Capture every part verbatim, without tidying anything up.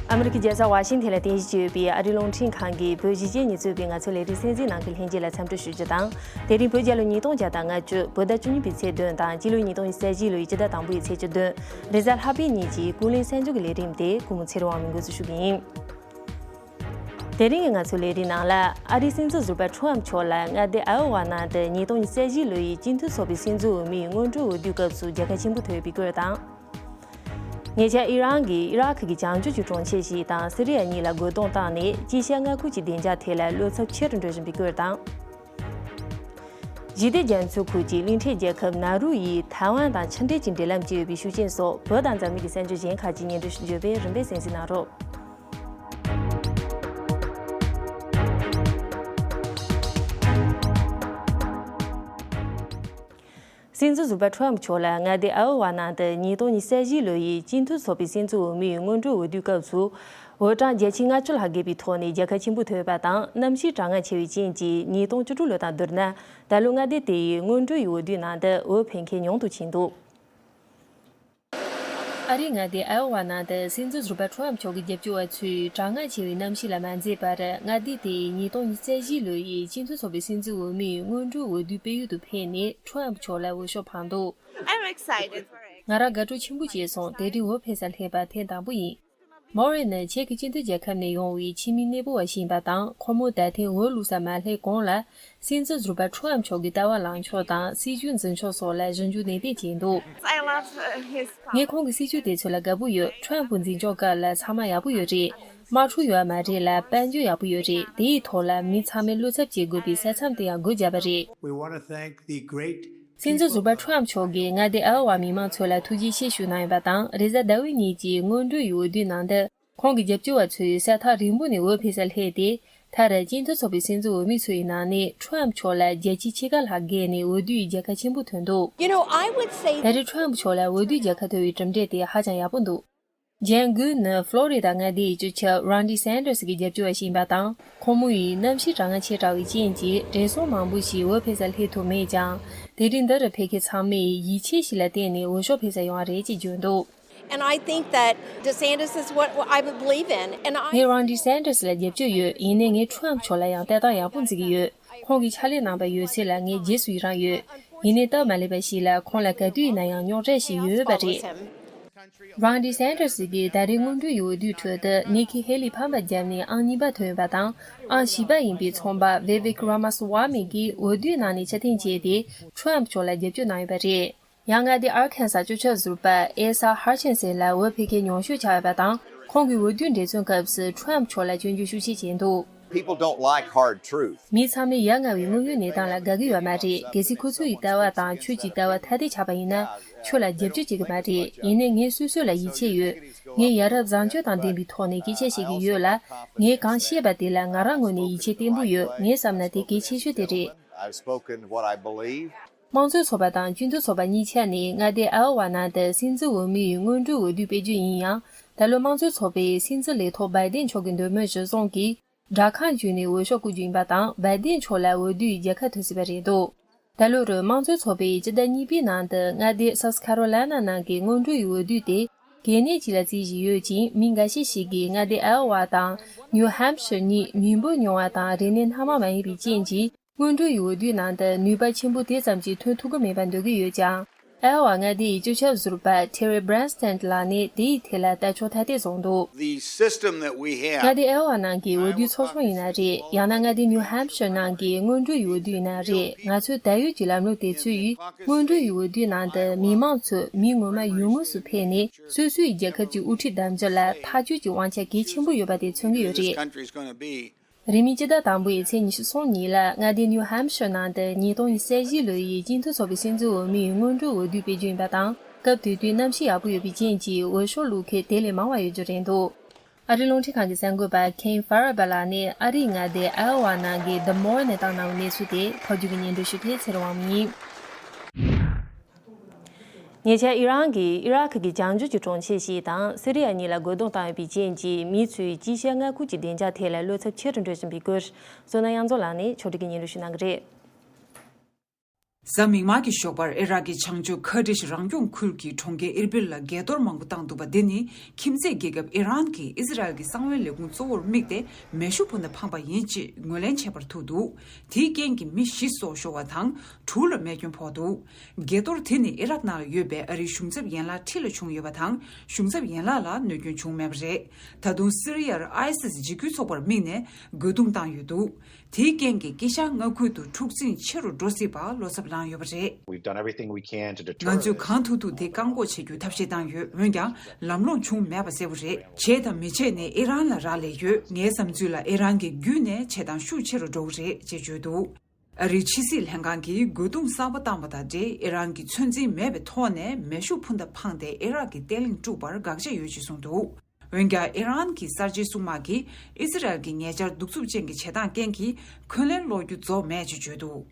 ཨ་མི་རི་ཀའི་རྒྱལ་ས་ཝ་ཤིང་ཐན་ལ་རྟེན་གཞི་བྱས་ཡོད་པའི་ཨ་རིའི་རླུང་འཕྲིན་ཁང་གི་བོད་གཞིས་བྱེས་གཉིས་གཙོས་པའི་ང་ཚོའི་ལས་རིམ་གསན་གཟིགས་གནང་མཁན་ལྷན་རྒྱས་ལ་འཚམས་འདྲི་ཞུ་རྒྱུ་དང་། དེ་རིང་བོད་རྒྱལ་ལོ་ཉིས་སྟོང་བརྒྱ་དང་ལྔ་བཅུ་བོད་ཟླ་བཅུ་གཉིས་པའི་ཚེས་བདུན་དང་སྤྱི་ལོ་ཉིས་སྟོང་ཉི་ཤུ་རྩ་བཞི་ལོའི་སྤྱི་ཟླ་དང་པོའི་ཚེས་བཅུ་བདུན། རེས་གཟའ་ལྷག་པའི་ཉིན་གྱི་ཀུན་གླེང་གསར་འགྱུར་གྱི་ལས་རིམ་དེ་སྐུ་ངོ་ཚེ་རིང་དབང་མོས་འགོ་འཛུགས་ཞུ་གི་ཡིན། དེ་རིང་གི་ང་ཚོའི་ལས་རིམ་ནང་ལ། ཨ་རིའི་སྲིད་འཛིན་ཟུར་པ་ཁྲོམ་མཆོག་ལ་མངའ་སྡེ་ཨའོ་ཝ་ནང་དུ་ཉིས་སྟོང་ཉི་ཤུ་རྩ་བཞི་ལོའི་སྤྱི་མཐུན་ཚོགས་པའི་སྲིད་འཛིན་འོས་མིའི་སྔོན་འགྲོའི་འོས་བསྡུའི་སྐབས་སུ་རྒྱལ་ཁ་ཆེན་པོ་ཐོབ་པའི་སྐོར་དང་། ཉེ་ཆར་ཨི་རན་གྱིས་ཨི་རག་གི་བྱང་ཕྱོགས་ཀྱི་གྲོང་ཁྱེར་ཞིག་དང་སི་རི་ཡ་གཉིས་ལ་རྒོལ་རྡུང་བཏང་ནས་དཀྱིལ་ཤར་མངའ་ཁུལ་གྱི་བདེ་འཇགས་ཐད་ལ་བློ་འཚབ་ཆེ་རུ་འགྲོ་བཞིན་པའི་སྐོར་དང་། ཞི་བདེ་རྒྱ་མཚོའི་ཁུལ་གྱི་གླིང་ཕྲན་རྒྱལ་ཁབ་ནཱ་རུ་ཡིས་ཐའེ་ཝན་དང་ཕྱི་འབྲེལ་གྱི་འབྲེལ་ལམ་བཅད་ཡོད་པའི་ཤུགས་རྐྱེན་སོགས་བོད་དང་འཛམ་གླིང་གི་གསར་འགྱུར་གཞན་ཁག་ཅིག་སྙན་སྒྲོན་ཞུ་རྒྱུ་བས་རིམ་པས་གསན་གཟིགས་གནང་རོགས། སྲིད་འཛིན་ཟུར་པ་ཁྲོམ་མཆོག་ལ་མངའ་སྡེ་ཨའོ་ཝ་ནང་དུ་ཉིས་སྟོང་ཉི་ཤུ་རྩ་བཞི་ལོ་ཡི་སྤྱི་མཐུན་ཚོགས་པའི་སྲིད་འཛིན་འོས་མིའི་སྔོན་འགྲོའི་འོས་བསྡུའི་སྐབས་སུ། འོས་གྲངས་བརྒྱ་ཆ་ལྔ་བཅུ་ལྷག་བརྒལ་བའི་ཐོག་ནས་རྒྱལ་ཁ་ཆེན་པོ་ཐོབ་ཡོད་པ་དང་། གནམ་གཤིས་གྲང་ངར་ཆེ་བའི་རྐྱེན་གྱིས་ཉིས་སྟོང་བཅུ་དྲུག་ལོ་དང་བསྡུར་ན། ད་ལོ་མངའ་སྡེ་དེ་ཡི་སྔོན་འགྲོའི་འོས་བསྡུའི་ནང་དུ་འོས་འཕེན་མཁན་ཉུང་དུ་ཕྱིན་འདུག་ཨ་རིའི་མངའ་སྡེ་ཨའོ་ཝ་ནང་དུ་སྲིད་འཛིན་ཟུར་པ་ཁྲོམ་མཆོག་གི་རྒྱབ་སྐྱོར་བ་ཚོས་གྲང་ངར་ཆེ་བའི་གནམ་གཤིས་ལ་མ་མཛེས་པར། མངའ་སྡེ་དེའི་ཉིས་སྟོང་ཉི་ཤུ་རྩ་བཞི་ལོ་ཡི་སྤྱི་མཐུན་ཚོགས་པའི་སྲིད་འཛིན་འོས་མིའི་སྔོན་འགྲོའི་འོས་བསྡུའི་དཔལ་ཡུལ་དུ་ཕེབས་ནས་ཁྲོམ་མཆོག་ལ་འོས་ཤོག་འཕངས་འདུག I'm excited. ང་རང་དགའ་སྤྲོ་ཆེན་པོ་སྐྱེས་སོང་། དེ་རིང་འོས་འཕེན་སར་སླེབས་པ་ཐེངས་དང་པོ་ཡིན། མོ་རེ་ནི་ཅེག་གི་སྤྱི་མཐུན་རྒྱལ་ཁབ་ནས་ཡོང་བའི་ཕྱི་མི་གནས་སྤོ་བ་ཞིག་ཡིན་པ་དང་། ཁོ་མོ་ད་ཐེངས་འོས་བླུགས་སར་མ་སླེབས་གོང་ལ། སྲིད་འཛིན་ཟུར་པ་ཁྲོམ་མཆོག་གི་ལྟ་བ་ལངས་ཕྱོགས་དང་སྲིད་ཇུས་འཛིན་ཕྱོགས་སོགས་ལ་གཞི་འགྱུར་ནན་ཏན་བྱས་འདུག I love uh, his ངས་ཁོང་གི་སྲིད་ཇུས་དེ་ཚོ་ལ་དགའ་པོ་ཡོད། ཁྲོམ་ཕུ་འཛིན་སྐྱོང་སྐབས་ལ་ཚང་མ་ཡག་པོ་ཡོད་རེད། དམག་འཁྲུག་ཡོད་མ་རེད་ལ། དཔལ་འབྱོར་ཡག་པོ་ཡོད་རེད། དེ་ཡི་ཐོག་ལ་མི་ཚང་མས་བློ་འཚབ་བྱེད་དགོས་པའི་ས་མཚམས་དེ་ཡང་སྒོ་བརྒྱབ་པ་རེད། We want to thank the great སྲིད་འཛིན་ཟུར་པ་ཁྲོམ་མཆོག་གིས་མངའ་སྡེ་ཨའོ་ཝ་མི་མང་ཚོ་ལ་ཐུགས་རྗེ་ཆེ་ཞུ་གནང་ཡོད་པ་དང་། རེས་གཟའ་ཟླ་བའི་ཉིན་གྱི་སྔོན་འགྲོའི་འོས་བསྡུའི་ནང་དུ། ཁོང་གི་རྒྱབ་སྐྱོར་བ་ཚོས་ས་ཐག་རིང་པོ་ནས་འོས་འཕེན་སར་སླེབས་ཏེ། མཐར་སྤྱི་མཐུན་ཚོགས་པའི་སྲིད་འཛིན་འོས་མི་ཚོ་ཡི་ནང་ནས་ཁྲོམ་མཆོག་ལ་བརྒྱ་ཆ་ཕྱེད་ཀ་ལྷག་བརྒལ་ནས་འོས་བསྡུའི་རྒྱལ་ཁ་ཆེན་པོ་ཐོན་འདུག You know, I would say ད་རེས་ཁྲོམ་མཆོག་ལ་འོས་བསྡུའི་རྒྱལ་ཁ་ཐོབ་པའི་གྲུབ་འབྲས་དེ་ཧ་ཅང་ཡག་པོ་འདུག་ཇན་གུན་ནི་ཕློ་རི་ད་མངའ་སྡེའི་གཙོ་ཆེ་རོན་ཌི་སན་ཏར་སི་གི་རྒྱབ་སྐྱོར་བ་ཞིག་ཡིན་པ་དང་། ཁོང་མོ་ཡིས་གནམ་གཤིས་གྲང་ངར་ཆེ་དྲགས་པའི་རྐྱེན་གྱིས་བགྲེས་སོང་མང་པོ་ཞིག་འོས་འཕེན་སར་སླེབས་ཐུབ་མེད་ཀྱང་། དེ་རིང་འདི་རུ་ཕེབས་མཁན་ཚང་མས་ཡིད་ཆེས་ཤིག་ལ་བརྟེན་ནས་འོས་ཤོག་འཕེན་སར་ཡོང་བ་རེད་ཅེས་བརྗོད་འདུག And I think that DeSantis is what I believe in. And I ངས་རོན་ཌི་སན་ཏར་སི་ལ་རྒྱབ་སྐྱོར་ཡོད། ཡིན་ནའི་ངས་ཁྲོམ་མཆོག་ལ་ཡང་ལྟ་སྟངས་ཡག་པོ་འཛིན་གྱི་ཡོད། ཁོང་གིས་ཕྱག་ལས་གནང་པ་ཡོད་ཚད་ལ་ངས་རྗེས་སུ་ཡི་རང་ཡོད། ཡིན་ནའི་སྟབས་མ་ལེགས་པ་ཞིག་ལ་ཁོང་ལ་ག་དུས་ཡིན་ན་ཡང་རྙོག་དྲ་ཞིག་ཡོད་པ་རེད། རོན་ཌི་སན་ཏར་སི་གིས་ད་རེས་སྔོན་འགྲོའི་འོས་བསྡུའི་ཁྲོད་དུ་ནི་ཁི་ཧེ་ལི་ཕམ་པ་བརྒྱབ་ནས་ཨང་གཉིས་པ་ཐོན་ཡོད་པ་དང་། ཨང་བཞི་པ་ཡིན་པའི་ཚོང་པ་ཝེ་ཝིག་ར་མ་སི་ཝ་མི་གིས་འོས་བསྡུའི་ནང་ནས་ཕྱིར་འཐེན་བྱས་ཏེ། ཁྲོམ་མཆོག་ལ་རྒྱབ་སྐྱོར་གནང་ཡོད་པ་རེད། ཡང་མངའ་སྡེ་ཨར་ཁན་སཱ་གཙོ་ཆེ་ཟུར་པ་ཨེ་ས་ཧར་ཆན་སན་ལ་འོས་འཕེན་མཁན་ཉུང་ཤོས་ཆགས་ཡོད་པ་དང་། ཁོང་གིས་འོས་བསྡུའི་འགྲེམས་སྟོན་སྐབས་སུ་ཁྲོམ་མཆོག་ལ་སྐྱོན་བརྗོད་ཤུགས་ཆེ་བྱས་འདུག People don't like hard truth. མི་ཚང་མས་ཡ་ང་བའི་དངོས་ཡོད་གནས་སྟངས་ལ་དགའ་གི་ཡོད་མ་རེད། གལ་སྲིད་ཁོ་ཚོ་ཡི་ལྟ་བ་དང་ཆོས་ཀྱི་ལྟ་བ་ཐ་དད་ཆགས་པ་ཡིན་ན། ཁྱོད་ལ་རྒྱབ་སྐྱོར་བྱེད་ཀྱི་མ་རེད། ཡིན་ནའི་ངས་སོ་སོ་ལ་ཡིད་ཆེས་ཡོད། ངས་ཡ་རབས་བཟང་སྤྱོད་དང་ལྡན་པའི་ཐོག་ནས་སྐད་ཆ་བཤད་ཀྱི་ཡོད་ལ། ངས་གང་བཤད་པ་དེ་ལ་ང་རང་ངོས་ནས་ཡིད་ཆེས་བརྟན་པོ་ཡོད། ངས་བསམ་ན་དེ་གལ་ཆེ་ཤོས་དེ་རེད། I've spoken what I believe. དམངས་གཙོའི་ཚོགས་པ་དང་སྤྱི་མཐུན་ཚོགས་པ་གཉིས་ཆ་ནས་མངའ་སྡེ་ཨའོ་ཝ་ནང་དུ་སྲིད་འཛིན་འོས་མིའི་སྔོན་འགྲོའི་འོས་བསྡུའི་དཔེར་བརྗོད་ཡིན་ཡང་། ད་ལོ་དམངས་གཙོའི་ཚོགས་པའི་སྲིད་འཛིན་ལས་ཐོག་བའི་ཌེན་མཆོག་གི་འདོད་མོས་གཞིར་བཟུང་གིས། སྦྲག་ཁང་བརྒྱུད་ནས་འོས་ཤོག་བཀོད་རྒྱུ་ཡིན་པ་དང་། བའི་ཌེན་མཆོག་ལ་འོས་བསྡུའི་རྒྱལ་ཁ་ཐོབ་སྲིད་པ་རེད་འདུག་ད་ལོ་རུ་དམངས་གཙོའི་ཚོགས་པས་སྤྱི་ཟླ་གཉིས་པའི་ནང་དུ་མངའ་སྡེ་སའུ་ཐི་ཁ་རོ་ལའི་ན་ནང་གི་སྔོན་འགྲོའི་འོས་བསྡུ་དེ་གལ་གནད་ཅིག་ལ་བརྩི་བཞིན་ཡོད་ཅིང་། མི་འགའ་ཤས་ཤིག་གིས་མངའ་སྡེ་ཨའོ་ཝ་དང་ནིའུ་ཧེམ་ཕི་ཤར་གཉིས་མི་འབོར་ཉུང་བ་དང་རིག་གནས་སྣ་མང་མ་ཡིན་པའི་རྐྱེན་གྱིས། སྔོན་འགྲོའི་འོས་བསྡུའི་ནང་དུ་ནུས་པ་ཆེན་པོ་དེ་ཙམ་གྱིས་ཐོན་ཐུབ་ཀྱི་མེད་པར་འདོད་ཀྱི་ཡོད་ཀྱང་། ཨའོ་ཝ་མངའ་སྡེའི་གཙོ་ཆེ་ཟུར་པ་ཐེ་རི་བྷི་རན་སི་ཏན་ལགས་ནས་དེའི་ཐད་ལ་ལྟ་ཕྱོགས་ཐ་དད་བཟུང་འདུག The system that we have མངའ་སྡེ་ཨའོ་ཝ་ནང་གི་འོས་བསྡུའི་ཚོགས་ཆུང་ཡིན་ན་རེད། ཡང་ན་མངའ་སྡེ་ནིའུ་ཧེམ་ཕི་ཤར་ནང་གི་སྔོན་འགྲོའི་འོས་བསྡུ་ཡིན་ན་རེད། ང་ཚོའི་ད་ཡོད་ཀྱི་ལམ་ལུགས་དེ་ཚོས་སྔོན་འགྲོའི་འོས་བསྡུའི་ནང་དུ་མི་མང་ཚོས་མི་ངོ་མ་ཡུལ་དངོས་སུ་ཕེབས་ནས་སོ་སོའི་རྒྱལ་ཁབ་ཀྱི་དབུ་ཁྲིད་འདེམས་རྒྱུ་ལ་ཐག་གཅོད་ཀྱི་དབང་ཆ་གལ་ཆེན་པོ་ཡོད་པ་དེ་མཚོན་གྱི་ཡོད་རེད། This country is gonna be རིང་མིན་སྤྱི་ཟླ་དང་པོའི་ཚེས་ཉི་ཤུ་གསུམ་ཉིན་ལ་མངའ་སྡེ་ནིའུ་ཧེམ་ཤར་ནང་དུ་ཉིས་སྟོང་ཉི་ཤུ་རྩ་བཞི་ལོ་ཡི་སྤྱི་མཐུན་ཚོགས་པའི་སྲིད་འཛིན་འོས་མིའི་སྔོན་འགྲོའི་འོས་བསྡུའི་དཔེར་བརྗོད་ཡིན་པ་དང་། སྐབས་དེ་དུས་གནམ་གཤིས་ཡག་པོ་ཡོད་པའི་རྐྱེན་གྱིས་འོས་ཤོག་བླུག་མཁན་དེ་ལས་མང་བ་ཡོད་རྒྱུ་རེད་འདུག་ཨ་རིའི་རླུང་འཕྲིན་ཁང་གི་གསར་འགོད་པ་ཁེན་ཧྥ་ར་བྷ་ལགས་ནས་ཨ་རིའི་མངའ་སྡེ་ཨའོ་ཝ་ནང་གི་The More ནས་བཏང་གནང་བའི་གནས་ཚུལ་དེ་ཕབ་སྒྱུར་གྱིས་སྙན་སྒྲོན་ཞུ་མཁན་ཚེ་རིང་དབང་མོ་ཡིན། ཉེ་ཆར་ཨི་རན་གྱིས་ཨི་རག་གི་བྱང་ཕྱོགས་ཀྱི་གྲོང་ཁྱེར་ཞིག་དང་སི་རི་ཡ་གཉིས་ལ་རྒོལ་རྡུང་བཏང་ཡོད་པའི་རྐྱེན་གྱིས་མི་ཚོས་དཀྱིལ་ཤར་མངའ་ཁུལ་གྱི་བདེ་འཇགས་ཐད་ལ་བློ་འཚབ་ཆེ་རུ་འགྲོ་བཞིན་པའི་སྐོར། བསོད་ནམས་དབྱངས་འཛོམས་ལགས་ནས་ཕྱོགས་སྒྲིག་གིས་སྙན་སྒྲོན་ཞུ་གནང་གི་རེད། གཟའ་མིག་དམར་གྱི་ཞོགས་པར་ཨི་རག་གི་བྱང་ཕྱོགས་ཁར་ཌིཤ་རང་སྐྱོང་ཁུལ་གྱི་གྲོང་ཁྱེར་ཨིར་བིལ་ལ་རྒྱས་གཏོར་མང་པོ་བཏང་འདུག་པ། འདི་ནི་ཁྱིམ་མཚེས་རྒྱལ་ཁབ་ཨི་རན་གྱིས་ཨི་ཟི་རལ་གྱི་གསང་བའི་ལས་ཁུངས་གཙོ་བོར་དམིགས་ཏེ་མེ་ཤུགས་འཕུར་མདའ་འཕངས་པ་ཡིན་ཅེས་ངོས་ལེན་བྱས་པར་ཐུག་འདུག་དེའི་རྐྱེན་གྱིས་མི་བཞི་སྲོག་ཤོར་བ་དང་། དྲུག་ལ་རྨས་སྐྱོན་ཕོག་འདུག་རྒྱས་གཏོར་དེ་ནི་ཨི་རག་ནང་ལ་ཡོད་པའི་ཨ་རིའི་གཞུང་ཚབ་ཡན་ལག་ཁྲི་ལ་བྱུང་ཡོད་པ་དང་། གཞུང་ཚབ་ཡན་ལག་ལ་གནོད་སྐྱོན་བྱུང་མེད་པ་རེད། ད་དུང་སི་རི་ཡར་ཨའི་སིས་འཇིགས་སྐུལ་ཚོགས་པར་དམིགས་ནས་རྒོལ་རྡུང་བཏང་ཡོད་འདུག་དེའི་རྐྱེན་གྱིས་དཀྱིལ་ཤར་མངའ་ཁུལ་དུ་འཁྲུག་འཛིང་ཆེ་རུ་འགྲོ་སྲིད་པ་བློ་འཚབ་ལངས་ཡོད་པ་རེད། We've done everything we can to deter ང་ཚོས་གང་ཐུབ་ཐུབ་དེ་བཀག་འགོག་བྱེད་རྒྱུའི་ཐབས་ཤེས་བཏང་ཡོད། འོན་ཀྱང་ལམ་ལྷོང་བྱུང་མེད་པ་གསལ་པོ་རེད། བྱས་དང་མི་བྱས་ནི་ཨི་རན་ལ་རག་ལས་ཡོད། ངའི་བསམ་ཚུལ་ལ་ཨི་རན་གྱི་བརྒྱུད་ནས་བྱེད་སྟངས་ཤུགས་ཆེ་རུ་འགྲོ་གི་རེད་ཅེས་བརྗོད་འདུག་ཨ་རིའི་ཕྱི་སྲིད་ལྷན་ཁང་གིས་རྒོལ་རྡུང་གསར་པ་བཏང་པ་དང་འབྲེལ་ཨི་རན་གྱིས་ཚོད་འཛིན་མེད་པའི་ཐོག་ནས་མེ་ཤུགས་འཕུར་མདའ་འཕངས་ཏེ་ཨི་རག་གི་བརྟན་ལྷིང་དཀྲུགས་པར་དགག་བྱ་ཡོད་ཅེས་གསུངས་འདུག་འོན་ཀྱང་ཨི་རན་གྱི་གསར་བརྗེའི་སྲུང་དམག་གིས་ཨི་ཟི་རལ་གྱི་ཉེ་ཆར་གདུག་རྩུབ་ཅན་གྱི་བྱེད་སྟངས་རྐྱེན་གྱིས་འཁོན་ལན་སློག་རྒྱུ་རྫོགས་མེད་ཅེས་བརྗོད་འདུག་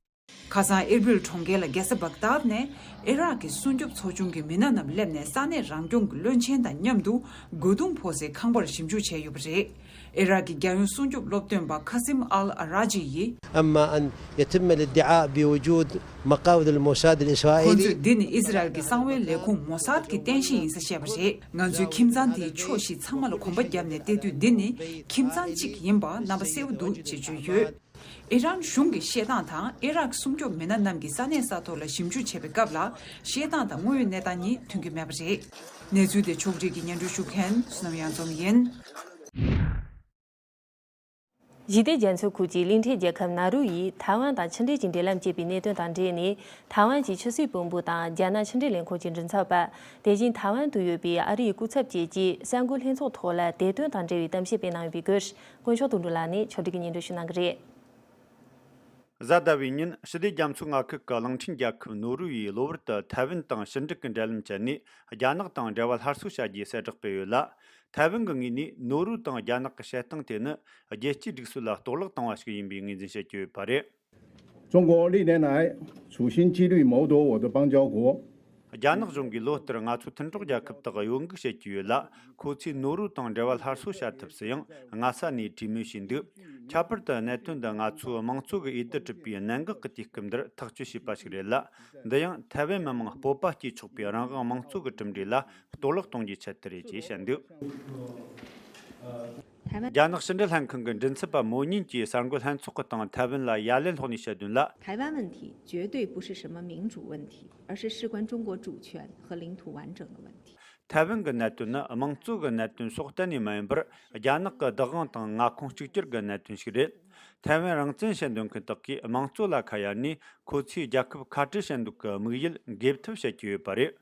ཁ་སང་ཨིར་བིལ་གྲོང་ཁྱེར་ལ་རྒྱལ་ས་བག་དཱད་ནས་ཨི་རག་གི་སྲུང་སྐྱོབ་ཚོགས་ཆུང་གི་མི་སྣ་རྣམས་སླེབས་ནས་ས་གནས་རང་སྐྱོང་གི་བློན་ཆེན་དང་མཉམ་དུ་རྒོལ་རྡུང་ཕོག་སའི་ཁང་པར་ཞིབ་འཇུག་བྱས་ཡོད་པ་རེད། ཨི་རག་གི་རྒྱལ་ཡོངས་སྲུང་སྐྱོབ་སློབ་སྟོན་པ་ཁ་སིམ་ཨལ་ཨ་ར་ཇི་ཡིས། أما أن يتم الادعاء بوجود مقاعد الموساد ཁོ་ཚོས་འདི་ནི་ཨི་ཟི་རལ་གྱི་གསང་བའི་ལས་ཁུངས་མོ་སཱད་ཀྱི་རྟེན་གཞི་ཡིན་ས་བཤད་པ་རེད། ང་ཚོས་ཁྱིམ་ཚང་འདིའི་ཕྱོགས་བཞི་ཚང་མ་ལ་གོམ་པ་བརྒྱབ་ནས་བལྟས་དུས་འདི་ནི་ཁྱིམ་ཚང་གཅིག་ཡིན་པ་རྣམ་པ་གསལ་པོ་འདུག་ཅེས་བརྗོད་ཡོད། ཨི་རན་གཞུང་གི་བཤད་སྟངས་དང་ཨི་རག་སྲུང་སྐྱོབ་མི་སྣ་རྣམས་ཀྱིས་ས་གནས་ས་ཐོག་ལ་ཞིབ་འཇུག་བྱེད་པའི་སྐབས་ལ་བཤད་སྟངས་དང་དངོས་ཡོད་གནས་སྟངས་གཉིས་མཐུན་གྱི་མེད་པ་རེད། གནས་ཚུལ་དེ་ཕྱོགས་སྒྲིག་གིས་སྙན་སྒྲོན་ཞུ་མཁན་བསོད་ནམས་གཡང་འཛོམས་ཡིན། ཞི་བདེ་རྒྱ་མཚོའི་ཁུལ་གྱི་གླིང་ཕྲན་རྒྱལ་ཁབ་ནཱ་རུ་ཡིས་ཐའེ་ཝན་དང་ཕྱི་འབྲེལ་གྱི་འབྲེལ་ལམ་བཅད་པའི་གནད་དོན་དང་འབྲེལ་ནས། ཐའེ་ཝན་གྱི་ཕྱི་སྲིད་དཔོན་པོ་དང་རྒྱ་ནག་ཕྱི་འབྲེལ་ལས་ཁུངས་ཀྱི་མགྲིན་ཚབ་པ། དེ་བཞིན་ཐའེ་ཝན་དུ་ཡོད་པའི་ཨ་རིའི་སྐུ་ཚབ་བཅས་ཀྱིས་གསར་འགོད་ལྷན་ཚོགས་ཐོག་ལ་དེ་དོན་དང་འབྲེལ་བའི་གཏམ་བཤད་སྤེལ་གནང་ཡོད་པའི་སྐོར། དཀོན་མཆོག་དོན་གྲུབ་ལགས་ནས་ཕྱོགས་སྒྲིག་གིས་སྙན་སྒྲོན་ཞུ་གནང་གི་རེད། གཟའ་ཟླ་བའི་ཉིན་ཞི་བདེ་རྒྱ་མཚོའི་མངའ་ཁུལ་གྱི་གླིང་ཕྲན་རྒྱལ་ཁབ་ནོ་རུ་ཡིས་གློ་བུར་དུ་ཐའེ་ཝན་དང་ཕྱི་འབྲེལ་གྱི་འབྲེལ་ལམ་བཅད་ནས། རྒྱ་ནག་དང་འབྲེལ་བ་སླར་གསོ་བྱ་རྒྱུའི་གསལ་བསྒྲགས་སྤེལ་ཡོད་ལ། ཐའེ་ཝན་གྱི་ངོས་ནས་ནོ་རུ་དང་རྒྱ་ནག་གི་བྱེད་སྟངས་དེ་ནི་རྒྱལ་སྤྱིའི་སྒྲིག་སྲོལ་ལ་གཏོར་བརླག་བཏང་བ་ཞིག་ཡིན་པའི་ངོས་འཛིན་བྱེད་ཀྱི་ཡོད་པ་རེད། 中国历年来处心积虑谋夺我的邦交国。 རྒྱ་ནག་གཞུང་གིས་ལོ་ལྟར་ང་ཚོའི་མཐུན་གྲོགས་རྒྱལ་ཁབ་དག་གཡོ་འགུལ་བྱེད་ཀྱི་ཡོད་ལ། ཁོ་ཚོས་ནོ་རུ་དང་འབྲེལ་བ་སླར་གསོ་བྱ་ཐབས་སུ་ཡང་སྔ་ས་ནས་གྲོས་མོལ་བྱས་འདུག་ཁྱད་པར་དུ་གནད་དོན་འདི་ང་ཚོའི་དམངས་གཙོ་གི་འོས་བསྡུ་གྲུབ་པའི་གནད་འགག་གི་དུས་སྐབས་འདིར་ཐག་གཅོད་བྱས་པ་ཞིག་རེད་ལ། འདི་ཡང་ཐའེ་ཝན་མི་དམངས་སྤོབས་པ་སྐྱེས་ཆོག་པའི་རང་དབང་དམངས་གཙོ་གི་གྲུབ་འབྲས་ལ་གཏོར་བརླག་གཏོང་རྒྱུའི་ཆེད་དུ་རེད་ཅེས་བཤད་འདུག་རྒྱ་ནག་ཕྱི་འབྲེལ་ལྷན་ཁང་གི་མགྲིན་ཚབ་པ་མོ་ཉིན་གྱིས་གསར་འགོད་ལྷན་ཚོགས་ཀྱི་སྟེང་ཐའེ་ཝན་ལ་ཡ་ལན་སློག་ནས་བཤད་དོན་ལ། 台湾问题绝对不是什么民主问题，而是事关中国主权和领土完整的问题。 台湾གི་གནད་དོན་ནི་དམངས་གཙོ་གི་གནད་དོན་སོགས་གཏན་ནས་མ་ཡིན་པར། རྒྱ་ནག་གི་བདག་དབང་དང་མངའ་ཁོངས་གཅིག་གྱུར་གྱི་གནད་དོན་ཞིག་རེད། ཐའེ་ཝན་རང་བཙན་བཤད་འདོད་མཁན་དག་གིས་དམངས་གཙོ་ལ་ཁ་གཡར་ནས། ཁོ་ཚོས་རྒྱལ་ཁབ་ཁ་བྲལ་བྱེད་འདོད་ཀྱི་དམིགས་ཡུལ་འགེབས་ཐབས་བྱེད་ཀྱི་ཡོད་པ་རེད།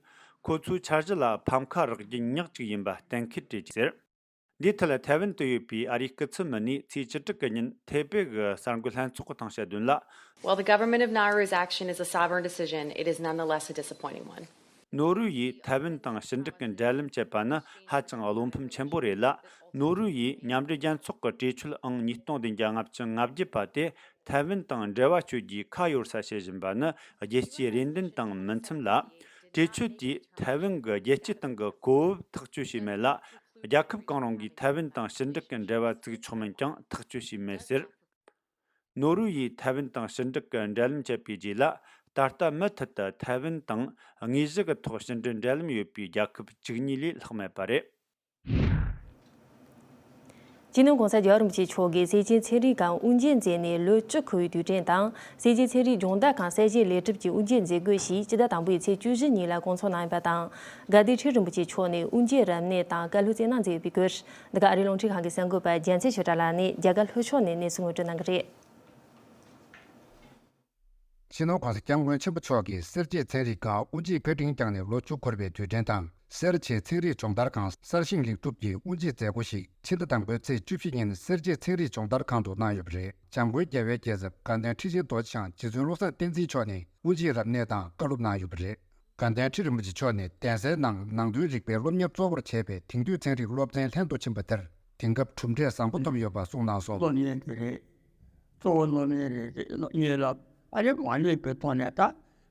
ཁོ་ཚོའི་འཆར་གཞི་ལ་ཕམ་ཁ་རག་རྒྱུ་ཉག་གཅིག་ཡིན་པ་གཏན་འཁེལ་རེད་ཅེས་ཟེར། འདིའི་ཐད་ཐའེ་ཝན་དུ་ཡོད་པའི་ཨ་རིའི་སྐུ་ཚབ་མི་སྣས་ཚེས་བཅུ་དྲུག་གི་ཉིན་ཐེ་པེ་གི་གསར་འགོད་ལྷན་ཚོགས་ཀྱི་སྟེང་བཤད་དོན་ལ། While the government of Nauru's action is a sovereign decision, it is nonetheless a disappointing one. ནོ་རུ་ཡིས་ཐའེ་ཝན་དང་ཕྱི་འབྲེལ་གྱི་འབྲེལ་ལམ་བཅད་པ་ནི་ཧ་ཅང་བློ་ཕམ་ཆེན་པོ་རེད་ལ། ནོ་རུ་ཡིས་མཉམ་འབྲེལ་རྒྱལ་ཚོགས་ཀྱི་གྲོས་ཆོད་ཨང་ཉིས་སྟོང་བདུན་བརྒྱ་ལྔ་བཅུ་ང་བརྒྱད་པ་དེ་ཐའེ་ཝན་དང་འབྲེལ་བ་གཅོད་རྒྱུའི་ཁ་གཡར་ས་བྱེད་བཞིན་པ་ནི་རྒྱལ་སྤྱིའི་རེ་འདུན་དང་མི་འཚམ་ལ། གྲོས་ཆོད་དེས་ཐའེ་ཝན་གྱི་རྒྱལ་སྤྱིའི་སྟེང་གི་གོ་བབ་ཐག་གཅོད་བྱས་མེད་ལ། རྒྱལ་ཁབ་གང་རུང་གིས་ཐའེ་ཝན་དང་ཕྱི་འབྲེལ་གྱི་འབྲེལ་བ་བཙུགས་ཆོག་མིན་ཀྱང་ཐག་གཅོད་བྱས་མེད་ཟེར། ནོ་རུ་ཡིས་ཐའེ་ཝན་དང་ཕྱི་འབྲེལ་གྱི་འབྲེལ་ལམ་བཅད་པའི་རྗེས་ལ། ད་ལྟ་མུ་མཐུད་དུ་ཐའེ་ཝན་དང་དངོས་གཞི་གི་ཐོག་ཕྱི་འབྲེལ་འབྲེལ་ལམ་ཡོད་པའི་རྒྱལ་ཁབ་བཅུ་གཉིས་ལས་ལྷག་མེད་པ་རེད། སྤྱི་ནོར་༸གོང་ས་༸རྒྱལ་བ་རིན་པོ་ཆེ་མཆོག་གིས་སེར་བྱེས་ཚན་རིག་ཁང་དབུ་འབྱེད་མཛད་ནས་ལོ་བཅུ་འཁོར་བའི་དུས་དྲན་དང་། སེར་བྱེས་ཚན་རིག་སྦྱོང་བརྡར་ཁང་གསར་བཞེངས་ལས་སྒྲུབ་ཀྱི་དབུ་འབྱེད་མཛད་སྒོ་ཞིག་སྤྱི་ཟླ་དང་པོའི་ཚེས་བཅུ་བཞི་ཉིན་ལ་སྐོང་ཚོགས་གནང་ཡོད་པ་དང་། དགའ་ལྡན་ཁྲི་རིན་པོ་ཆེ་མཆོག་ནས་དབུ་འབྱེད་རབ་གནས་དང་བཀའ་སློབ་སྩལ་གནང་མཛད་ཡོད་པའི་སྐོར། འདི་ག་ཨ་རིའི་རླུང་འཕྲིན་ཁང་གི་གསར་འགོད་པ་རྒྱལ་མཚན་ཆོས་གྲགས་ལགས་ནས་རྒྱ་གར་ལྷོ་ཕྱོགས་ནས་གནས་ཚུལ་ངོ་སྤྲོད་གནང་གི་རེད། སྤྱི་ནོར་༸གོང་ས་༸སྐྱབས་མགོན་ཆེན་པོ་མཆོག་གིས་སེར་བྱེས་ཚན་རིག་ཁང་དབུ་འབྱེད་བཀའ་དྲིན་བསྐྱངས་ནས་ལོ་བཅུ་འཁོར་བའི་དུས་དྲན་དང་། སེར་བྱེས་ཚན་རིག་སྦྱོང་བརྡར་ཁང་གསར་བཞེངས་ལེགས་གྲུབ་ཀྱི་དབུ་འབྱེད་མཛད་སྒོ་ཞིག་ཕྱི་ཟླ་དང་པོའི་ཚེས་བཅུ་བཞི་ཉིན་སེར་བྱེས་ཚན་རིག་སྦྱོང་བརྡར་ཁང་དུ་གནང་ཡོད་པ་རེད། འཇམ་མགོན་རྒྱལ་བའི་རྒྱལ་ཚབ་དགའ་ལྡན་ཁྲི་ཆེན་རྡོ་རྗེ་འཆང་རྗེ་བཙུན་བློ་བཟང་བསྟན་འཛིན་མཆོག་ནས་དབུ་འབྱེད་རབ་གནས་དང་བཀའ་སློབ་གནང་ཡོད་པ་རེད། དགའ་ལྡན་ཁྲི་རིན་པོ་ཆེ་མཆོག་ནས་གདན་སའི་ནང་ནང་དོན་རིག་པའི་སློབ་གཉེར་གཙོ་བོར་བྱས་པའི་དེང་དུས་ཚན་རིག་སློབ་ཚན་ལྷན་དུ་ཕྱིན་པ་དེར་དེང་སྐབས་གྲུབ་འབྲས་བཟང་པོ་ཐོབ་ཡོད་པ་གསུངས་གནང་སོང་། སློབ་གཉེར་གྱི་རེད། གཙོ་བོ་སློབ་གཉེར་རེད། སློབ་གཉེར་ལ་ཨ་རེ་མ་ལུས་པའི་ཐོག་ནས་ད་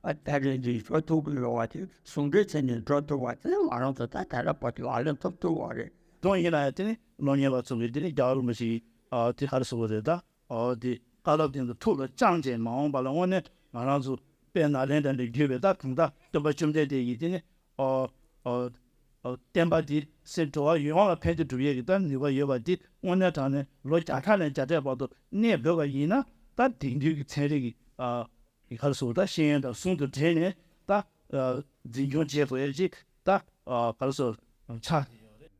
ད་རེས་འདི་འགྲོ་ཐུབ་ཀྱི་ཡོད་པ་དེ་ཟུང་འབྲེལ་བྱས་ནས་འགྲོ་ཐུབ་པ་དེ་ང་རང་ཚོ་ད་ད་ལྟ་བར་དུ་ལག་ལེན་ཐོབ་ཐུབ་པ་རེད། དོན་ཡིན་ན་ཡང་དེ་ནི་སློབ་གཉེར་ལ་སོགས་པའི་དེ་ནི་རྒྱལ་བ་རིན་པོ་ཆེའི་ཨ་དེ་ག་རེ་ཟེར་དགོས་རེད་ད། ཨོ་དེ་བཀའ་སློབ་དེ་ཚོ་ཐུགས་ལ་བཅངས་བྱས་མ་འོངས་པ་ལ་དངོས་གནས་ང་རང་ཚོ་ དཔལ་ནཱ་ལེནྡྲ་ནས་བརྒྱུད་པའི་ད་གང་ལྟར་སྟོན་པ་བཅོམ་ལྡན་འདས་ཀྱི་དེ་ནི་ཨོ་ཨོ་ཨོ་བསྟན་པ་འདི་སེམས་འགྲོ་བ་ཡོངས་ལ་ཕན་བདེ་སྒྲུབ་ཡས་ཀྱི་ད་ནུས་པ་ཡོད་པ་འདི་དངོས་གནས་དྲང་གནས་ལོ་བརྒྱ་ཕྲག་ནས་བརྒྱ་ཕྲག་བར་དུ་གནས་དགོས་པ་ཡིན་ན། ད་དེང་དུས་ཀྱི་ཚན་རིག་གི་ཨ་ག་རེ་ཟེར་ད་ཤེས་ཡོན་དང་ཟུང་དུ་འབྲེལ་ནས་ད་ཨ་འཛིན་སྐྱོང་བྱེད་དགོས་ཡས་ཅིག་ད་ཨ་ག་རེ་ཟེར་ཆགས་བསྡད་ཡོད་རེད།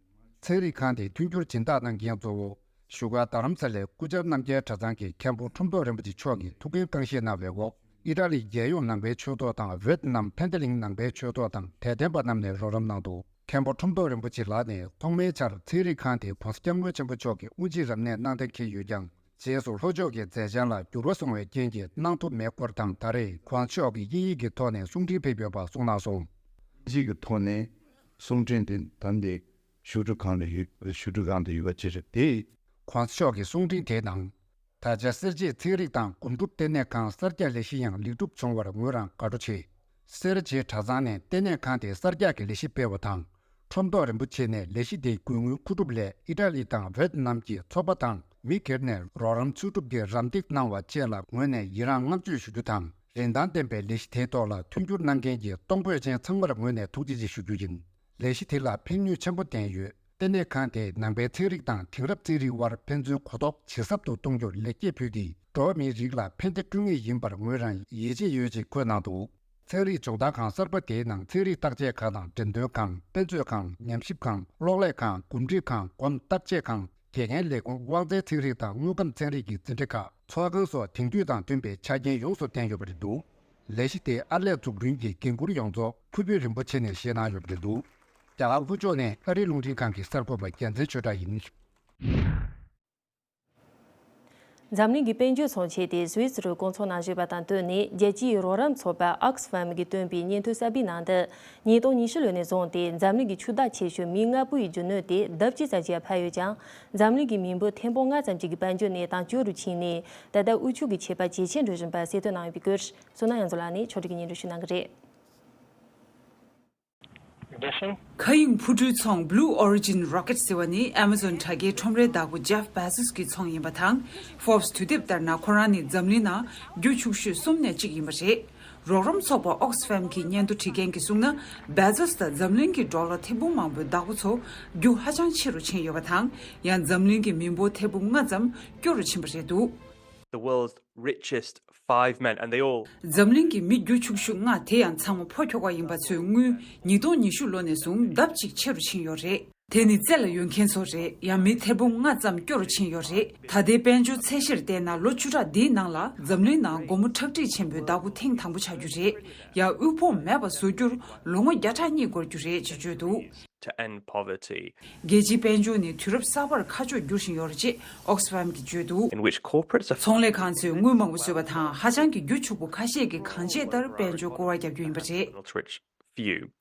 ཚན་རིག་ཁང་དེའི་མཐུན་འགྱུར་སྦྱིན་བདག་གནང་མཁན་གཙོ་བོ་བཞུགས་སྒར་རྡ་རམ་ས་ལའི་སྐུ་བཅར་རྣམ་རྒྱལ་གྲྭ་ཚང་གི་མཁན་པོ་ཁྲོམ་ཐོག་རིན་པོ་ཆེ་མཆོག་གིས་ཐུགས་འགན་རྐང་བཞེས་གནང་བའི་འོག་ཨི་ཊ་ལིའི་རྒྱལ་ཡོངས་ནང་པའི་ཆོས་ཐོག་དང་ཝེ་ཏི་ནམ་ཕན་ཏེ་ལིང་ནང་པའི་ཆོས་ཐོག་དང་དད་ལྡན་པ་རྣམས་ནས་རོགས་རམ་གནང་འདུག་མཁན་པོ་ཁྲོམ་ཐོག་རིན་པོ་ཆེ་ལགས་ནས་ཐོག་མའི་ཆར་ཚན་རིག་ཁང་དེ་༸གོང་ས་༸སྐྱབས་མགོན་ཆེན་པོ་མཆོག་གིས་དབུ་འབྱེད་རབ་གནས་གནང་གཏན་འཁེལ་ཡོད་ཀྱང་། རྗེས་སུ་ལྷོ་ཕྱོགས་ཀྱི་མཛད་འཆར་ལ་འགྱུར་བ་སོང་བའི་རྐྱེན་གྱིས་གནང་ཐུབ་མེད་སྐོར་དང་། ད་རེས་༸གོང་ས་མཆོག་གིས་དབྱིན་ཡིག་གི་ཐོག་ནས་གསུང་འཕྲིན་ཕེབས་ཡོད་པ་གསུངས་གནང་སོང་། དབྱིན་ཡིག་གི་ཐོག་ནས་གསུང་འཕྲིན་དེ་ད་ལྟའི་བཞུགས་སྒར་ཁང་ལ་ཡོད། བཞུགས་སྒར་ཁང་དུ་ཡོད་པ་ཅིག་རེད་དེ། ༸གོང་ས་མཆོག་གི་གསུང་འཕྲིན་དེའི་ནང་། ད་ཆ་སེར་བྱེས་ཚན་རིག་དང་སྒོམ་སྒྲུབ་ལྟེ་གནས་ཁང་གསར་རྒྱག་ལས་གཞི་ཡང་ལེགས་གྲུབ་བྱུང་བར་ངོས་རང་དགའ་སྤྲོ་ཆེ། སེར་བྱེས་གྲྭ་ཚང་ནས་ལྟེ་གནས་ཁང་དེ་གསར་རྒྱག་གི་ལས་གཞི་སྤེལ་བ་དང་། ཁྲོམ་ཐོག་རིན་པོ་ཆེ་ནས་ལས་གཞི་དེའི་དགོས་དངུལ་མཁོ་སྒྲུབ་སླད་ཨི་ཊ་ལི་དང་ཝེ་ཏི་ནམ་གྱི་ཚོགས་པ་དང་མི་སྒེར་ནས་རོགས་རམ་ཚུད་གྲུབ་ཀྱི་རམ་འདེགས་གནང་བ་བཅས་ལ་ངོས་ནས་ཡི་རངས་བསྔགས་བརྗོད་ཞུ་རྒྱུ་དང་། རིན་ཐང་ལྡན་པའི་ལས་གཞི་དེའི་ཐོག་ལ་མཐུན་འགྱུར་གནང་མཁན་གྱི་གཏོང་ཕོད་ཅན་ཚང་མར་ངོས་ནས་ཐུགས་རྗེ་ཆེ་ཞུ་རྒྱུ་ཡིན། ལས་གཞི་དེ་ལ་ཕན་ནུས་ཆེན་པོ་ལྡན་ཡོད། ལྟེ་གནས་ཁང་དེས་ནང་པའི་ཚན་རིག་དང་དེང་རབས་ཚན་རིག་དབར་ཕན་ཚུན་གོ་རྟོགས་ཇེ་ཟབ་ཏུ་གཏོང་རྒྱུར་ལེགས་སྐྱེས་ཕུལ་ཏེ། འགྲོ་བ་མིའི་རིགས་ལ་ཕན་བདེ་བསྐྲུན་ངེས་ཡིན་པར་ངོས་རང་ཡིད་ཆེས་ཡོད་ཅེས་འཁོད་གནང་འདུག་ཚན་རིག་སྦྱོང་བརྡར་ཁང་གསར་པ་དེའི་ནང་ཚན་རིག་བརྟག་དཔྱད་ཁང་དང་། འགྲེམས་སྟོན་ཁང་། དཔེ་མཛོད་ཁང་། ཉམས་ཞིབ་ཁང་། གློག་ཀླད་ཁང་། གོམས་འདྲིས་ཁང་། སྒོམ་བརྟག་དཔྱད་ཁང་། དགེ་རྒན་ལས་ཁུངས། དབང་རྩའི་ཚན་རིག་དང་དངོས་ཁམས་ཚན་རིག་གི་འཛིན་གྲྭ་ཁག་ཚོགས་ཁང་སོགས་དེང་དུས་དང་མཐུན་པའི་ཆ་རྐྱེན་ཡོངས་སུ་ལྡན་ཡོད་པ་རེད་འདུག་ལས་གཞི་དེ་ཨར་ལས་འཛུགས་སྐྲུན་གྱི་འགན་འཁུར་ཡོངས་རྫོགས་ཁུ་བུ་རིན་པོ་ཆེ་ནས་བཞེས་གནང་ཡོད་པ་རེད་འདུག་རྒྱ་གར་ལྷོ་ཕྱོགས་ནས་ཨ་རིའི་རླུང་འཕྲིན་ཁང་གི་གསར་འགོད་པ་རྒྱལ་མཚན་ཆོས་གྲགས་ཡིན། འཛམ་གླིང་གི་དཔལ་འབྱོར་ཚོང་ཆེན་དེ་སུད་སི་རུ་སྐོང་ཚོགས་གནང་བཞིན་པ་དང་བསྟུན་ནས། རྒྱལ་སྤྱིའི་རོགས་རམ་ཚོགས་པ་Oxfam་གིས་བཏོན་པའི་སྙན་ཐོའི་གསར་སྤེལ་ནང་དུ། ཉིས་སྟོང་ཉི་ཤུ་ལོ་ནས་བཟུང་སྟེ་འཛམ་གླིང་གི་ཆུ་བདག་ཆེ་ཤོས་མི་ལྔ་པོ་ཡི་རྒྱུ་ནོར་དེ་ལྡབ་གཅིག་ཙམ་ཞིག་འཕར་ཡོད་ཀྱང་། འཛམ་གླིང་གི་མི་འབོར་ཐེར་འབུམ་ལྔ་ཙམ་ཞིག་གི་དཔལ་འབྱོར་གནས་སྟངས་སྐྱོ་རུ་ཕྱིན་ནས། ད་ལྟ་དབུལ་ཕྱུག་གི་ཁྱད་པར་ཇེ་ཆེར་འགྲོ་བཞིན་པ་གསལ་སྟོན་གནང་ཡོད་པའི་སྐོར། བསོད་ནམས་དབྱངས་མཚོ་ལགས་ནས་ཕྱོགས་སྒྲིག་གིས་སྙན་སྒྲོན་ཞུ་གནང་གི་རེད། མཁའ་དབྱིངས་འཕུར་འགྲུལ་ཚོང་Blue Origin Rocket ཟེར་བ་ནི་Amazon་དྲ་རྒྱའི་ཁྲོམ་རའི་བདག་པོ་Jeff Bezos་གི་ཚོང་ཡིན་པ་དང་། Forbes་དུས་དེབ་ལྟར་ན་ཁོ་རང་ནི་འཛམ་གླིང་ནང་རྒྱུ་ཕྱུག་ཤོས་གསུམ་ནས་གཅིག་ཡིན་པ་རེད། རོགས་རམ་ཚོགས་པ་Oxfam་གི་སྙན་ཐོ་བྲིས་མཁན་གྱིས་གསུངས་ན། Bezos་དང་འཛམ་གླིང་གི་ཌོ་ལར་ཐེར་འབུམ་མང་པོའི་བདག་པོ་ཚོ་རྒྱུ་ཧ་ཅང་ཆེ་རུ་ཕྱིན་ཡོད་པ་དང་། ཡང་འཛམ་གླིང་གི་མི་འབོར་ཐེར་འབུམ་ལྔ་ཙམ་སྐྱོ་རུ་ཕྱིན་པ་རེད་འདུག The world's richest five men, and they all འཛམ་གླིང་གི་མི་རྒྱུ་ཕྱུག་ཤོས་ལྔ་དེ་ཡང་ཚང་མ་ཕོ་ཁྱོ་ག་ཡིན་པ་ཚོའི་དངུལ་ཉིས་སྟོང་ཉི་ཤུ་ལོ་ནས་བཟུང་ལྡབ་གཅིག་ཆེ་རུ་ཕྱིན་ཡོད་རེད། དེ་ནི་རྩེ་ལ་ཡོད་མཁན་ཚོ་རེད། ཡང་མི་ཐེར་འབུམ་ལྔ་ཙམ་སྐྱོ་རུ་ཕྱིན་ཡོད་རེད། ད་ལྟའི་དཔལ་འབྱོར་ཚད་གཞིར་བལྟས་ན། ལོ་བཅུ་ཕྲག་འདིའི་ནང་ལ་འཛམ་གླིང་ནང་སྒོར་མོ་ཁྲག་ཁྲིག་ཆེན་པོའི་བདག་པོ་ཐེངས་དང་པོ་ཆགས་རྒྱུ་རེད། ཡང་དབུལ་ཕོངས་མེད་པ་བཟོ་རྒྱུར་ལོ་ངོ་བརྒྱ་ཕྲག་གཉིས་འགོར་རྒྱུ་རེད་ཅེས་བརྗོད་འདུག to end poverty. རྒྱལ་སྤྱིའི་དཔལ་འབྱོར་ནི་དུས་རབས་གསར་པར་ཁ་ཕྱོགས་བསྒྱུར་བཞིན་ཡོད་རེད་ཅེས་Oxfam་གིས་བརྗོད་འདུག In which corporates are ཚོང་ལས་ཁང་ཚོས་དངུལ་མང་པོ་བཟོས་པ་དང་། ཧ་ཅང་གི་རྒྱུ་ཕྱུག་པོ་ཁ་ཤས་ཀྱིས་གང་བྱས་ལྟར་དཔལ་འབྱོར་བསྐོར་བ་རྒྱག་རྒྱུ་ཡིན་པ་རེད། Rich few.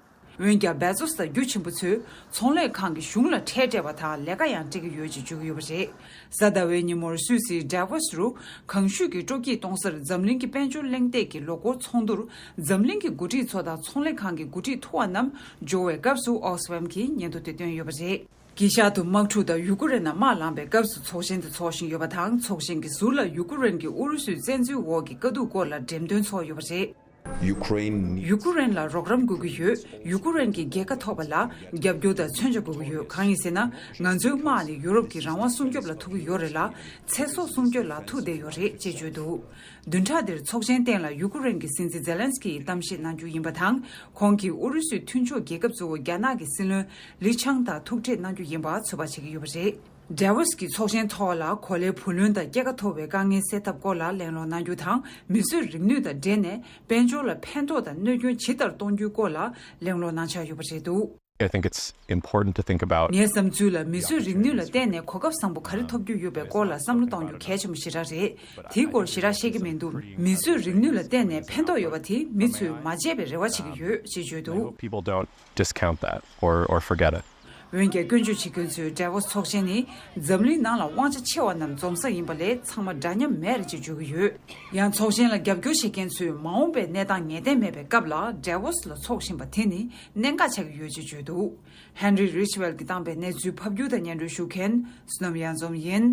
འོན་ཀྱང་Bezos་དང་རྒྱུ་ཆེན་པོ་ཚོས་ཚོང་ལས་ཁང་གི་གཞུང་ལ་ཁྲལ་སྤྲད་པ་དང་ལས་ཀ་ཡང་སྤྲད་ཀྱི་ཡོད་ཅེས་བརྗོད་ཀྱི་ཡོད་པ་རེད། གཟའ་ཟླ་བའི་ཉིན་མོར་སུད་སིའི་Davos་རུ་གངས་ཤུད་ཀྱི་སྤྲོ་སྐྱིད་གཏོང་སར་འཛམ་གླིང་གི་དཔལ་འབྱོར་གླེང་སྟེགས་ཀྱི་ལོ་འཁོར་ཚོགས་འདུར་འཛམ་གླིང་གི་འགོ་ཁྲིད་ཚོ་དང་ཚོང་ལས་ཁང་གི་འགོ་ཁྲིད་མཐོ་བ་རྣམས་འབྱོར་བའི་སྐབས་སུ་Oxfam་གིས་སྙན་ཐོ་དེ་བཏོན་ཡོད་པ་རེད། དཀྱིལ་ཤར་དུ་དམག་འཁྲུག་དང་ཡུ་ཀེ་རེན་ནང་དམག་ལངས་པའི་སྐབས་སུ་ཚོགས་ཆེན་དེ་ཚོགས་བཞིན་ཡོད་པ་དང་། ཚོགས་ཆེན་གྱི་ཟུར་ལ་ཡུ་ཀེ་རེན་གྱི་ཨུ་རུ་སུའི་བཙན་འཛུལ་འོག་གི་དཀའ་སྡུག་སྐོར་ལ་འགྲེམས་སྟོན་ཚོགས་ཡོད་པ་རེད། Ukraine needs ཡུ་ཀེ་རེན་ལ་རོགས་རམ་དགོས་ཀྱི་ཡོད། ཡུ་ཀེ་རེན་གྱི་རྒྱལ་ཁ་ཐོབ་པ་ལ་རྒྱབ་སྐྱོར་དང་མཚོན་ཆ་དགོས་ཀྱི་ཡོད། གང་ཡིན་ཟེར་ན། ང་ཚོའི་དམག་ནི་ཡུ་རོབ་ཀྱི་རང་དབང་སྲུང་སྐྱོབ་ལ་ཐུག་གི་ཡོད་རེད་ལ། ཚེ་སྲོག་སྲུང་སྐྱོབ་ལ་ཐུག་བསྡད་ཡོད་རེད་ཅེས་བརྗོད་འདུག་བདུན་ཕྲག་འདིར་ཚོགས་ཆེན་སྟེང་ལ་ཡུ་ཀེ་རེན་གྱི་སྲིད་འཛིན་ཛེ་ལན་སི་ཀི་ཡིས་གཏམ་བཤད་གནང་རྒྱུ་ཡིན་པ་དང་། ཁོང་གིས་ཨུ་རུ་སུའི་མཐུན་ཕྱོགས་རྒྱལ་ཁབ་གཙོ་བོ་རྒྱ་ནག་གི་སྲིད་བློན་ལི་ཆང་དང་ཐུག་འཕྲད་གནང་རྒྱུ་ཡིན་པ་ཚོད་དཔག་བྱེད་ཀྱི་ཡོད་པ་རེད། Davos་གྱི་ཚོགས་ཆེན་ཐོག་ལ་གོ་ལའི་བུ་ལོན་དང་སྐྱེད་ཀ་མཐོ་བའི་དཀའ་ངལ་སེལ་ཐབས་སྐོར་ལ་གླེང་སློང་གནང་རྒྱུ་དང་། མིས་བཟོས་རིག་ནུས་དང་འབྲེལ་ནས་དཔལ་འབྱོར་ལ་ཕན་ཐོགས་དང་གནོད་སྐྱོན་ཇི་ལྟར་གཏོང་རྒྱུའི་སྐོར་ལ་གླེང་སློང་གནང་འཆར་ཡོད་པ་རེད་འདུག I think it's important to think about. ངའི་བསམ་ཚུལ་ལ། མིས་བཟོས་རིག་ནུས་ལ་བརྟེན་ནས་གོ་སྐབས་བཟང་པོ་ག་རེ་ཐོབ་རྒྱུ་ཡོད་པའི་སྐོར་ལ་བསམ་བློ་གཏོང་རྒྱུ་གལ་ཆེན་པོ་ཞེ་དྲག་རེད། དེའི་སྐོར་ཞེ་དྲག་ཤེས་ཀྱི་མི་འདུག་མིས་བཟོས་རིག་ནུས་ལ་བརྟེན་ནས་ཕན་ཐོགས་ཡོད་པ་དེ་མི་ཚོས་མ་བརྗེད་པའི་རེ་བ་བྱེད་ཀྱི་ཡོད་ཅེས་བརྗོད་འདུག People don't discount that or or forget it. འོན་ཀྱང་སྐྱོན་བརྗོད་བྱེད་མཁན་ཚོས་Davos་ཚོགས་ཆེན་ནི་འཛམ་གླིང་ནང་ལ་དབང་ཆ་ཆེ་བ་རྣམས་འཛོམས་ས་ཡིན་པ་ལས་ཚང་མ་འདྲ་མཉམ་མེད་རེད་ཅེས་བརྗོད་ཀྱི་ཡོད། ཡང་ཚོགས་ཆེན་ལ་རྒྱབ་སྐྱོར་བྱེད་མཁན་ཚོས་མ་འོངས་པའི་གནས་སྟངས་ངེས་གཏན་མེད་པའི་སྐབས་ལ་Davos་ལ་ཚོགས་བཞིན་པ་དེ་ནི་གནད་འགག་ཆགས་ཀྱི་ཡོད་ཅེས་བརྗོད་འདུག Henry Ridgwell་གྱིས་བཏང་པའི་གནས་ཚུལ་ཕབ་སྒྱུར་དང་སྙན་སྒྲོན་ཞུ་མཁན་བསོད་ནམས་གཡང་འཛོམས་ཡིན།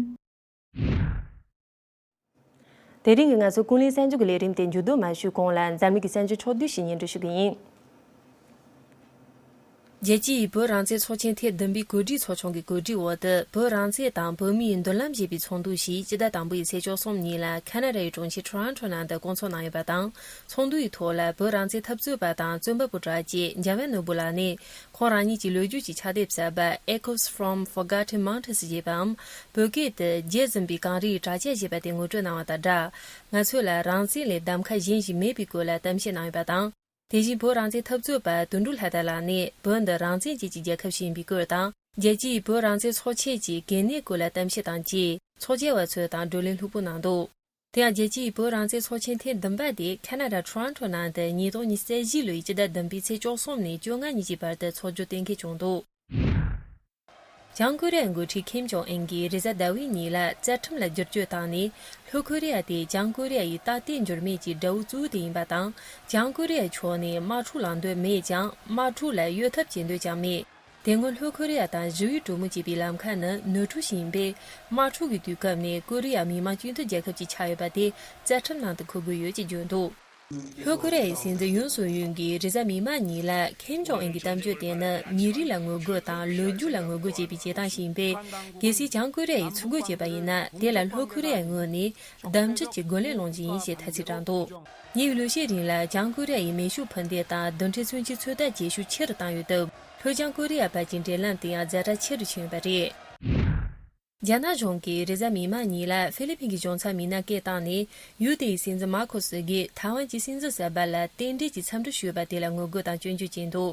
དེ་རིང་གི་ང་ཚོའི་ཀུན་གླེང་གསར་འགྱུར་གྱི་ལས་རིམ་དེ་མཇུག་བསྡོམས་མ་ཞུས་གོང་ལ། འཛམ་གླིང་གི་གསར་འགྱུར་ཕྱོགས་བསྡུས་ཤིག་སྙན་སྒྲོན་ཞུ་གི་ཡིན། རྒྱལ་སྤྱིའི་བོད་རང་བཙན་ཚོགས་ཆེན་ཐེངས་བདུན་པའི་གོ་སྒྲིག་ཚོགས་ཆུང་གི་གོ་སྒྲིག་འོག་ཏུ། བོད་རང་བཙན་དང་བོད་མིའི་མདུན་ལམ་ཞེས་པའི་ཚོགས་འདུ་ཞིག་སྤྱི་ཟླ་དང་པོའི་ཚེས་བཅུ་གསུམ་ཉིན་ལ་ཁ་ན་ཌའི་གྲོང་ཁྱེར་ཊོ་རོན་ཊོ་ནང་དུ་བསྐོང་ཚོགས་གནང་ཡོད་པ་དང་། ཚོགས་འདུ་ཡི་ཐོག་ལ་བོད་རང་བཙན་འཐབ་རྩོད་པ་དང་རྩོམ་པ་པོ་གྲགས་ཅན་འཇམ་དབྱངས་ནོར་བུ་ལགས་ནས། ཁོང་རང་ཉིད་ཀྱི་ལོ་རྒྱུས་ཀྱི་ཕྱག་དེབ་གསར་པ་Echoes from Forgotten Mountains ཞེས་པའམ། བོད་སྐད་དུ་རྒྱུད་འཛིན་པའི་གངས་རིའི་གྲགས་ཆས་ཞེས་པ་དེ་ངོ་སྤྲོད་གནང་བ་དང་སྦྲགས། ང་ཚོ་ལ་རང་བཙན་ལས་གདམ་ཁ་གཞན་ཞིག་མེད་པའི་སྐོར་ལ་གཏམ་བཤད་གནང་ཡོད་པ་དང་། དེ་བཞིན་བོད་རང་བཙན་འཐབ་རྩོད་པ་དོན་གྲུབ་ལྷ་དར་ལགས་ནས་བོད་འདི་རང་བཙན་ཅན་གྱི་རྒྱལ་ཁབ་ཞིག་ཡིན་པའི་སྐོར་དང་། རྒྱལ་སྤྱིའི་བོད་རང་བཙན་ཚོགས་ཆེན་གྱི་གལ་གནད་སྐོར་ལ་གཏམ་བཤད་དང་བཅས་ཚོགས་བཅར་བ་ཚོ་དང་བགྲོ་གླེང་ལྷུག་པོ་གནང་འདུག་དེ་ཡང་རྒྱལ་སྤྱིའི་བོད་རང་བཙན་ཚོགས་ཆེན་ཐེངས་བདུན་པ་དེ་ཁ་ན་ཌ་ཊོ་རོན་ཊོ་ནང་དུ་ཉིས་སྟོང་ཉི་ཤུ་རྩ་བཞི་ལོའི་སྤྱི་ཟླ་བདུན་པའི་ཚེས་བཅུ་གསུམ་ནས་བཅོ་ལྔ་ཉིན་གྱི་བར་དུ་འཚོགས་རྒྱུ་གཏན་འཁེལ་བྱུང་འདུག་བྱང་ཀོ་རི་ཡའི་འགོ་ཁྲིད་ཁིམ་ཇོང་ཨན་གྱིས་རེས་གཟའ་ཟླ་བའི་ཉིན་ལ་རྩ་ཁྲིམས་ལ་བསྒྱུར་བཅོས་བཏང་ནས། ལྷོ་ཀོ་རི་ཡ་དེ་བྱང་ཀོ་རི་ཡ་ཡི་ད་ལྟའི་འགྱུར་མེད་ཀྱི་དགྲ་བོ་གཙོ་བོ་དེ་ཡིན་པ་དང་། བྱང་ཀོ་རི་ཡའི་ཕྱོགས་ནས་དམག་འཁྲུག་ལངས་འདོད་མེད་ཀྱང་། དམག་འཁྲུག་ལ་གཡོལ་ཐབས་བྱེད་འདོད་ཀྱང་མེད། དེ་སྔོན་ལྷོ་ཀོ་རི་ཡ་དང་ཞི་བའི་གྲོས་མོལ་བྱེད་པའི་ལམ་ཁ་ནི་ནོར་འཁྲུལ་ཞིག་ཡིན་པས། དམག་འཁྲུག་གི་དུས་སྐབས་ནས་ཀོ་རི་ཡ་མི་དམངས་གཅིག་མཐུན་རྒྱལ་ཁབ་ཅིག་ཆགས་ཡོད་པ་དེ་རྩ་ཁྲིམས་ནང་དུ་འཁོད་དགོས་ཡོད་ཅེས་བརྗོད་འདུག་ལྷོ་ཀོ་རི་ཡའི་སྲིད་འཛིན་ཡུན་སུག་ཡུན་གྱིས་རེས་གཟའ་མིག་དམར་ཉིན་ལ་ཁིམ་ཇོང་ཨན་གྱི་གཏམ་བརྗོད་དེ་ནི་མི་རིགས་ལ་ངོ་རྒོལ་དང་ལོ་རྒྱུས་ལ་ངོ་རྒོལ་བྱེད་པའི་བྱེད་སྟངས་ཤིག་ཡིན་པས། གལ་སྲིད་བྱང་ཀོ་རི་ཡ་ཡིས་ཚུར་རྒོལ་བྱས་པ་ཡིན་ན། དེ་ལ་ལྷོ་ཀོ་རི་ཡའི་ངོས་ནས་དམ་དྲག་གི་རྒོལ་ལན་སློང་རྒྱུ་ཡིན་ཞེས་ཐ་ཚིག་བསྒྲགས་འདུག་ཉེ་བའི་ལོ་ཤས་རིང་ལ་བྱང་ཀོ་རི་ཡ་ཡིས་མེ་ཤུགས་འཕུར་མདེལ་དང་རྡུལ་ཕྲན་མཚོན་ཆའི་ཚོད་ལྟ་བྱེད་ཤུགས་ཆེ་རུ་བཏང་ཡོད་སྟབས། ལྷོ་བྱང་ཀོ་རི་ཡ་བར་གྱི་འབྲེལ་ལམ་དེ་ཡང་ཛ་དྲག་ཆེ་རུ་ཕྱིན་ཡོད་པ་རེད། རྒྱ་ནག་གཞུང་གིས་རེས་གཟའ་མིག་དམར་ཉིན་ལ་ཧྥི་ལི་ཕིན་གྱི་གཞུང་ཚབ་མི་སྣར་སྐད་བཏང་ནས། ཡུལ་དེའི་སྲིད་འཛིན་མར་ཁོ་སི་གིས་ཐའེ་ཝན་གྱི་སྲིད་འཛིན་གསར་པ་ལ་རྟེན་འབྲེལ་གྱི་འཚམས་འདྲི་ཞུས་པ་དེ་ལ་ངོ་རྒོལ་དང་སྐྱོན་བརྗོད་བྱས་འདུག་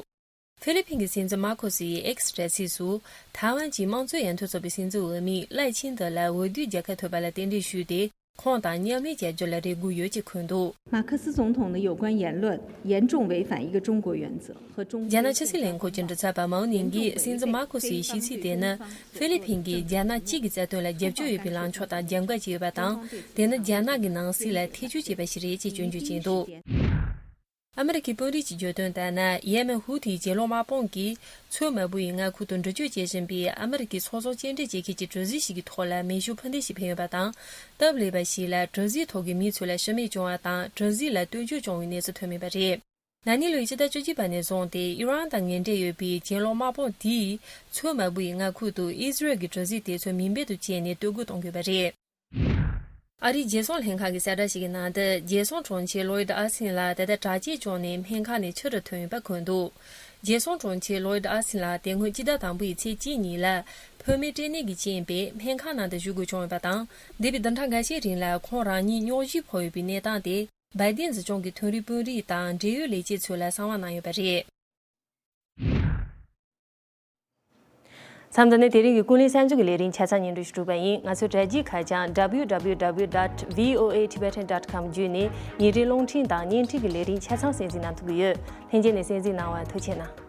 ཧྥི་ལི་ཕིན་གྱི་སྲིད་འཛིན་མར་ཁོ་སི་ཡིས་ཨེག་སི་དྲ་ཚིགས་སུ། ཐའེ་ཝན་གྱི་དམངས་གཙོའི་ཡར་ཐོན་ཚོགས་པའི་སྲིད་འཛིན་འོས་མི་ལའེ་ཆིང་ཏེ་ལ་འོས་བསྡུའི་རྒྱལ་ཁ་ཐོབ་པ་ལ་རྟེན་འབྲེལ་ཞུས་ཏེ། ཁོང་དང་མཉམ་ལས་བྱ་རྒྱུ་ལ་རེ་སྒུག་ཡོད་ཅེས་འཁོད་འདུག 马克思总统的有关言论严重违反一个中国原则和中 རྒྱ་ནག་ཕྱི་སྲིད་ལས་ཁུངས་ཀྱི་མགྲིན་ཚབ་པ་མའོ་ནིང་གིས། སྲིད་འཛིན་མར་ཁོ་སིའི་ཤིས་ཚིག་དེ་ནི། ཧྥི་ལི་ཕིན་གྱིས་རྒྱ་ནག་གཅིག་གི་རྩ་དོན་ལ་རྒྱབ་སྐྱོར་ཡོད་པའི་ལངས་ཕྱོགས་དང་རྒྱབ་འགལ་བྱས་ཡོད་པ་དང་། དེ་ནི་རྒྱ་ནག་གི་ནང་སྲིད་ལ་ཐེ་བྱུས་བྱས་པ་ཞིག་རེད་ཅེས་སྐྱོན་བརྗོད་བྱས་འདུག་ཨ་མི་རི་ཀའི་དཔོན་རིགས་ཀྱིས་བརྗོད་དོན་ལྟར་ན། ཡེ་མེན་ཧུ་ཐིའི་གྱེན་ལོག་དམག་དཔུང་གིས་མཚོ་དམར་པོ་ཡི་མངའ་ཁུལ་དུ་འགྲུལ་སྐྱོད་བྱེད་བཞིན་པའི་ཨ་མི་རི་ཀའི་ཚོང་ཟོག་སྐྱེལ་འདྲེན་བྱེད་མཁན་གྱི་གྲུ་གཟིངས་ཤིག་གི་ཐོག་ལ་མེ་ཤུགས་འཕུར་མདེལ་ཞིག་འཕེན་ཡོད་པ་དང་། སྟབས་ལེགས་པ་ཞིག་ལ་གྲུ་གཟིངས་ཐོག་གི་མི་ཚོ་ལ་ཤི་རྨས་བྱུང་བ་དང་། གྲུ་གཟིངས་ལ་གཏོར་བཅོམ་བྱུང་བའི་གནས་ཚུལ་ཐོན་མེད་པ་རེད། ན་ནིང་ལོའི་ཕྱི་ཟླ་བཅུ་གཅིག་པ་ནས་བཟུང་སྟེ་ཨི་རན་དང་ངན་འབྲེལ་ཡོད་པའི་གྱེན་ལོག་དམག་དཔུང་དེས་མཚོ་དམར་པོ་ཡི་མངའ་ཁུལ་དུ་ཨི་ཟི་རལ་གྱི་གྲུ་གཟིངས་དེ་ཚོ་མེ་འབོད་དུ་བྱས་ནས་གཏོར་རྒོལ་གཏོང་དགོས་པ་རེད། ཨ་རིའི་རྒྱལ་སྲུང་ལྷན་ཁང་གི་གསལ་བསྒྲགས་ཤིག་གི་ནང་དུ། རྒྱལ་སྲུང་དྲུང་ཆེ་ལོའིད་ཨ་སིན་ལགས་ད་ལྟ་དྲག་སྐྱེད་བྱུང་ནས་སྨན་ཁང་ནས་ཕྱི་རུ་ཐོན་ཡོད་པ་འཁོད་འདུག་རྒྱལ་སྲུང་དྲུང་ཆེ་ལོའིད་ཨ་སིན་ལགས་དེ་སྔོན་སྤྱི་ཟླ་དང་པོའི་ཚེས་གཅིག་ཉིན་ལ་བུད་མེད་སྐྲན་ནད་ཀྱི་རྐྱེན་པས་སྨན་ཁང་ནང་དུ་བཞུགས་དགོས་བྱུང་ཡོད་པ་དང་། འདས་པའི་བདུན་ཕྲག་འགའ་ཤས་རིང་ལ་ཁོང་རང་ཉིད་སྙུང་གཞི་ཕོག་ཡོད་པའི་གནས་སྟངས་དེ། བའི་ཏིན་སྲིད་སྐྱོང་གི་མཐོ་རིམ་དཔོན་རིགས་དང་འབྲེལ་ཡོད་ལས་བྱེད་ཚོ་ལ་གསང་བ་གནང་ཡོད་པ་རེད། མཚམས་འདི་ནས་དེ་རིང་གི་ཀུན་གླེང་གསར་འགྱུར་གྱི་ལས་རིམ་ཆ་ཚང་སྙན་སྒྲོན་ཞུ་གྲུབ་པ་ཡིན། ང་ཚོའི་དྲ་རྒྱའི་ཁ་བྱང་W W W dot V O A Tibetan dot com བརྒྱུད་ནས་ཉིན་རེའི་རླུང་འཕྲིན་དང་བརྙན་འཕྲིན་གྱི་ལས་རིམ་ཆ་ཚང་གསན་གཟིགས་གནང་ཐུབ་ཀྱི་ཡོད། ལྷན་རྒྱས་ནས་གསན་གཟིགས་གནང་བར་ཐུགས་རྗེ་གནང་།